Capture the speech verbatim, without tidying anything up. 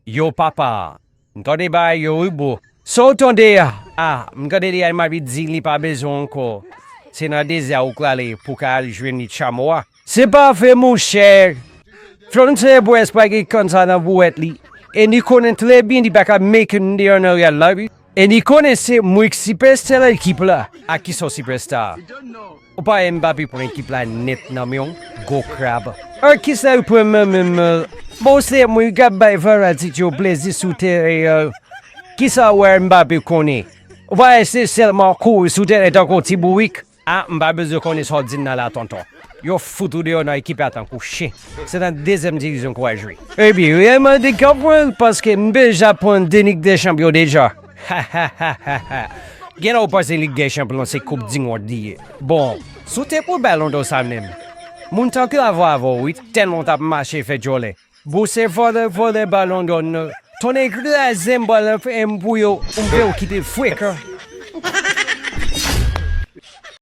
Yo papa, m tande bagay yo wi bro. Sa w tande a? Ah, m tande li al Mabi di li pa bezwen ankò. Se nan dezè ou prale pou ka al jwenn li chamo a. Se pa vre monchè. Florence Boyes pa gen konn sa nan bouwèt li. E ni konnen trè byen li pa ka make it deyò nan Real la wi. E ni konnen se mwen k sipèsta ekip la. A kisa w sipèsta? Ou pa wè Mbappé pran ekip la nèt nan men w, gwo krab. An kisa yo pran mwen menm? Bon, se mwen k ap bay Verratti yo plezi sou teren an. Kisa w wè Mbappé konnen? Ou pa wè se sèlman kouri sou teren tankou ti bourik? Ah, m pa bezwen konnen sa w di m nan la tonton. Yo fout ou deyò nan ekip la tankou chen. Se nan dezyèm divizyon w pral jwe. Ebyen, Real Madrid ka pran l paske m deja pran de Lig dè Chanpyon deja. Gen lè w panse Lig dè Chanpyon se koup di mond li ye. Bon, si w te pran Balon dò sa menm, moun tankou avè avè w wi, tèlman w t ap mache fè djòlè. Bon, se vòlè vòlè Balon dò nan. Tonnè kraze m pral fè m pou yo, m fè w kite frekan.